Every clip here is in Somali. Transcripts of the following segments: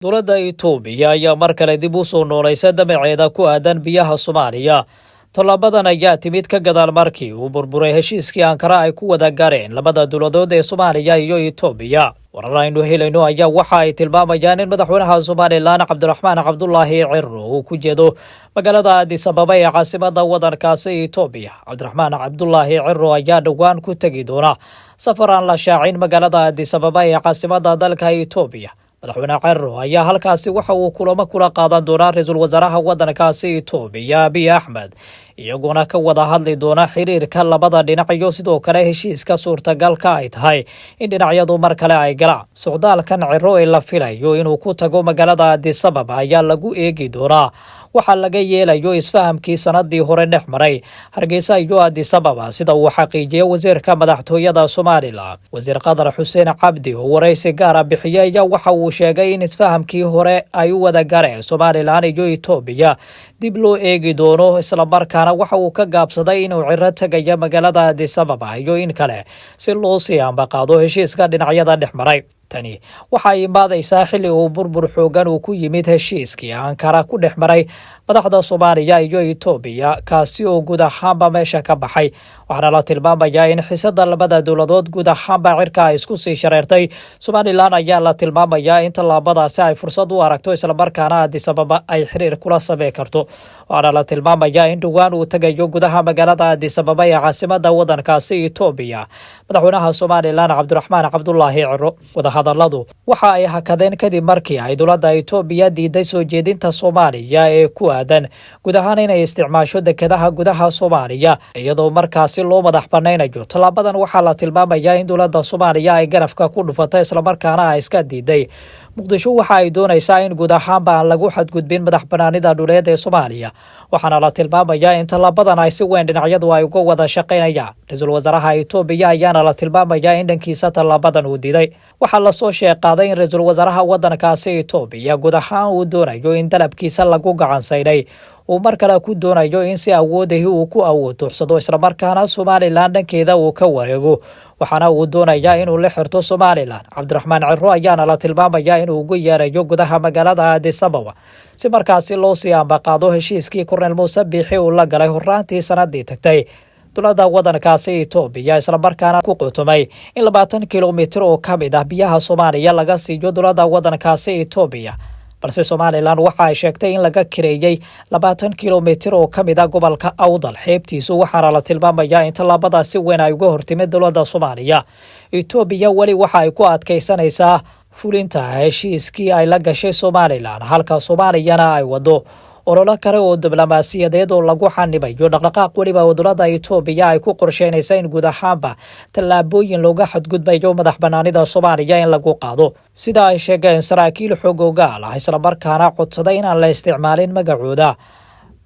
Dowladda Itoobiya ayaa mar kale dib u soo noolaysa damaceeda ku aadan biyaha Soomaaliya. Tallaabadan ayaa timid ka gadaal markii uu burburay heshiiskii Ankara ay ku wada gaareen labada dowladood ee Soomaaliya iyo Itoobiya. Warar aynu helayno ayaa waxa ay tilmaamayaan in madaxweynaha Somalilan, Cabdiraxmaan Cabdulaahi Ciro, uu ku jeedo magaalada Addis Ababa ee caasimada wadankaasi Itoobiya. Cabdiraxmaan Cabdulaahi Ciro ayaa dhowaan ku tegi doona safar aan la shaacin magaalada Addis Ababa ee caasimada dalka Itoobiya. Madaxweyne Ciro ayaa halkaasi waxa uu kulamo kula qaadan doonaa ra-iisul wasaaraha wadankaasi Itoobiya, Abiy Axmed, iyaguna ka wada hadli doona xiriirka labada dhinac iyo sidoo kale heshiiska suurtagalka ay tahay in dhinacyadu mar kale ay galaan. Socdaalkan Ciro ee la filayo inuu ku tago magaalada Addis Ababa ayaa lagu eegi doonaa waxaa laga yeelayo isfahamkii sanadii hore dhex maray Hargeysa iyo Addis Ababa, sida uu xaqiijiyey wasiirka madaxtooyada Somalilan. Wasiir Qadar Xuseen Cabdi oo waraysi gaara bixiyey ayaa waxa uu sheegay in isfahamkii hore ay u wada galeen Somalilan iyo Itoobiya dib loo eegi doono, islamarkaana waxa uu ka gaabsaday inuu Ciro tegaya magaalada Addis Ababa iyo in kale si loo sii ambaqaado heshiiska dhinacyada dhex maray. Tani waxay imaadaysaa xilli uu burbur xoogan uu ku yimid heshiiskii Ankara ku dhex maray madaxda Soomaaliya iyo Itoobiya, kaasi oo guud ahaanba meesha ka baxay. Waxaana la tilmaamayaa in xisada labada dowladood guud ahaanba cirka ay isku sii shareertay. Somalilan ayaa la tilmaamayaa in tallaabadaasi ay fursad u aragto, islamarkaana Addis Ababa ay xiriir kula sameyn karto. Waxaana la tilmaamayaa in dhowaan uu tegayo gudaha magaalada Addis Ababa ee caasimada wadankaasi Itoobiya madaxweynaha Somalilan, Cabdiraxmaan Cabdulaahi Ciro. Wadahadaladu waxa ay hakadeen kadib markii ay dowladda Itoobiya diiday soo jeedinta Soomaaliya ee ku aadan guud ahaan inay isticmaasho dekedaha gudaha Soomaaliya, iyadoo markaasi loo madax banaynayo. Tallaabadan waxaa la tilmaamayaa in dowladda Soomaaliya ay ganafka ku dhufatay, islamarkaana ay iska diiday. Muqdisho waxa ay doonaysaa in guud ahaanba aan lagu xadgudbin madax banaanida dhuleed ee Soomaaliya, waxaana la tilmaamayaa in tallaabadan ay si weyn dhinacyadu ay uga wada shaqaynayaan. Ra-iisul wasaaraha Itoobiya ayaana la tilmaamayaa in dhankiisa tallaabadan uu diiday. Waxaa lasoo sheeqaaday in ra-iisul wasaaraha waddankaasi Itoobiya guud ahaan uu doonayo in dalabkiisa lagu gacansaynay uu mar kale ku doonayo in si awoodahi uu ku awood duuxsado, islamarkaana Somalilan dhankeeda uu ka wareego, waxaana uu doonayaa inuu la xirto Somalilan. Cabdiraxmaan Ciro ayaana la tilmaamayaa inuu ugu yeerayo gudaha magaalada Addis Ababa si markaasi loo sii ambaqaado heshiiskii Kornel Muuse Biixi uu la galay horaantii sanadii tagtay dowladda waddankaasi Itoobiya, islamarkaana ku qotomay in 20 kilomitir oo ka mid ah biyaha Soomaaliya laga siiyo dowladda waddankaasi Itoobiya. Balse Somalilan waxa ay sheegtay in laga kireeyey 20 kilomitir oo ka mid ah gobolka Awdal xeebtiisu, waxaana la tilmaamayaa in tallaabadaas si weyn ay uga hortimid dowladda Soomaaliya. Itoobiya weli waxa ay ku adkaysanaysaa fulinta heshiiskii ay la gashay Somalilan, halka Soomaaliyana ay wado ololo kale oo diblomaasiyadeed oo lagu xanibayo dhaqdhaqaaq weliba oo dowladda Itoobiya ay ku qorsheynaysa in guud ahaanba tallaabooyin looga xadgudbayo madax banaanida Soomaaliya in lagu qaado. Sida ay sheegeen saraakiil xog ogaal ah, islamarkaana codsaday inaan la isticmaalin magacooda,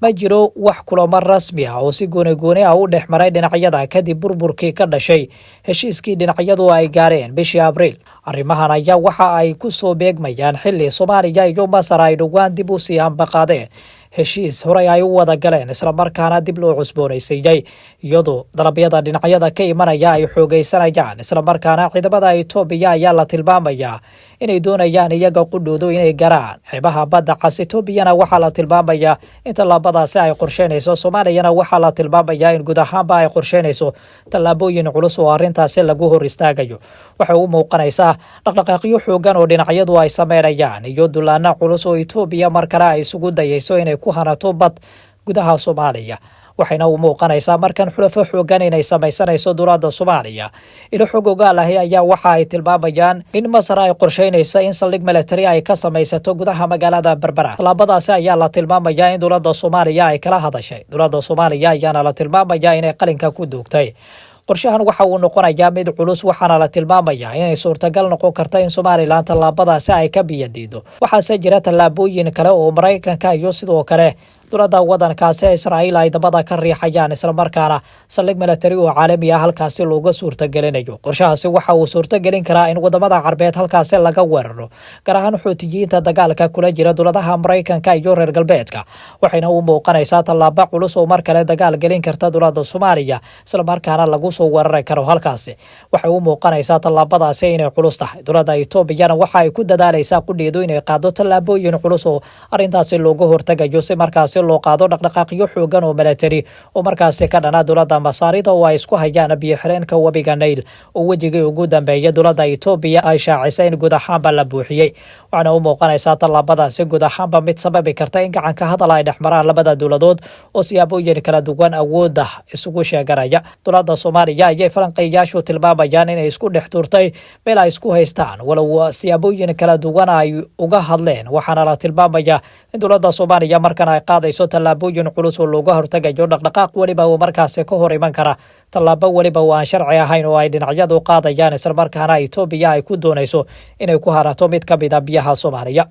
ma jiro wax kulamo rasmi ah oo si gooni gooni ah u dhex maray dhinacyada kadib burburkii ka dhashay heshiiskii dhinacyadu ay gaareen bishii Abriil. Arrimahan ayaa waxa ay ku soo beegmayaan xilli Soomaaliya iyo Masar ay dhowaan dib u sii ambaqaadeen heshiis horey ay u wada galeen, islamarkaana dib loo cusboonaysiiyey, iyadoo dalabyada dhinacyada ka imanaya ay xoogaysanayaan. Islamarkaana ciidamada Itoobiya ayaa la tilmaamayaa inay doonayaan iyaga qudhoodu inay garaan xeebaha Badda Cas. Etoobiyana waxaa la tilmaamayaa in tallaabadaasi ay qorsheynayso. Soomaaliyana waxaa la tilmaamayaa in guud ahaanba ay qorsheynayso tallaabooyin culus oo arrintaasi lagu hor istaagayo. Waxay u muuqanaysaa dhaqdhaqaaqyo xoogan oo dhinacyadu ay sameynayaan iyo dullaano culus oo Itoobiya mar kale ay isugu dayayso inay ku hanato bad gudaha Soomaaliya, waxayna u muuqanaysaa markan xulafo xoogan inay samaysanayso dowladda Soomaaliya. Ilo xog ogaal ahi ayaa waxa ay tilmaamayaan in Masar ay qorsheynaysa in saldhig military ay ka samaysato gudaha magaalada Berbera. Tallaabadaasi ayaa la tilmaamayaa in dowladda Soomaaliya ay kala hadashay. Dowladda Soomaaliya ayaana la tilmaamayaa inay qalinka ku duugtay. Qorshahan waxa uu noqonayaa mid culus, waxaana la tilmaamayaa inay suurtagal noqon karta in Somalilan tallaabadaasi ay ka biyadiido. Waxaase jira tallaabooyin kale oo Maraykanka iyo sidoo kale Dowladda waddankaasi Israa'iil ay dabada ka riixayaan, islamarkaana saldhig milatari oo caalami ah halkaasi looga suurtagelinayo. Qorshahaasi waxa uu suurtagelin karaa in wadamada Carbeed halkaasi laga weeraro, gaar ahaan Xuutiyiinta dagaalka kula jira dowladaha Maraykanka iyo reer Galbeedka. Waxayna u muuqanaysaa tallaabo culus oo mar kale dagaal gelin karta dowladda Soomaaliya, islamarkaana lagu soo weerari karo halkaasi. Waxay u muuqanaysaa tallaabadaasi inay culus tahay. Dowladda Etoobiyana waxa ay ku dadaalaysaa qudheedu inay qaado tallaabooyin culus oo arrintaasi looga hortagayo, si markaasi loo qaado dhaqdhaqaaqyo xoogan oo milatari oo markaasi ka dhana dowladda Masaarida oo ay isku hayaan biyo xireenka webiga Nail, oo wejigii ugu dambeeya dowladda Etoobiya ay shaacisay in guud ahaanba la buuxiyey. Waxaana u muuqanaysaa tallaabadaasi guud ahaanba mid sababi karta in gacanka hadal ay dhexmaraan labada dowladood oo siyaabooyin kala duwan awoodda isugu sheeganaya. Dowladda Soomaaliya ayay falanqeeyaashu tilmaamayaan inay isku dhex turtay meel ay isku haystaan, walow siyaabooyin kala duwan ay uga hadleen. Waxaana la tilmaamayaa in dowladda Soomaaliya markan ay qaadayso tallaabooyin culus oo looga hortagayo dhaqdhaqaaq weliba oo markaasi ka hor iman kara, tallaabo weliba oo aan sharci ahayn oo ay dhinacyadu qaadayaan, islamarkaana Etoobiya ay ku doonayso inay ku harato mid ka mid a biyaha Soomaaliya.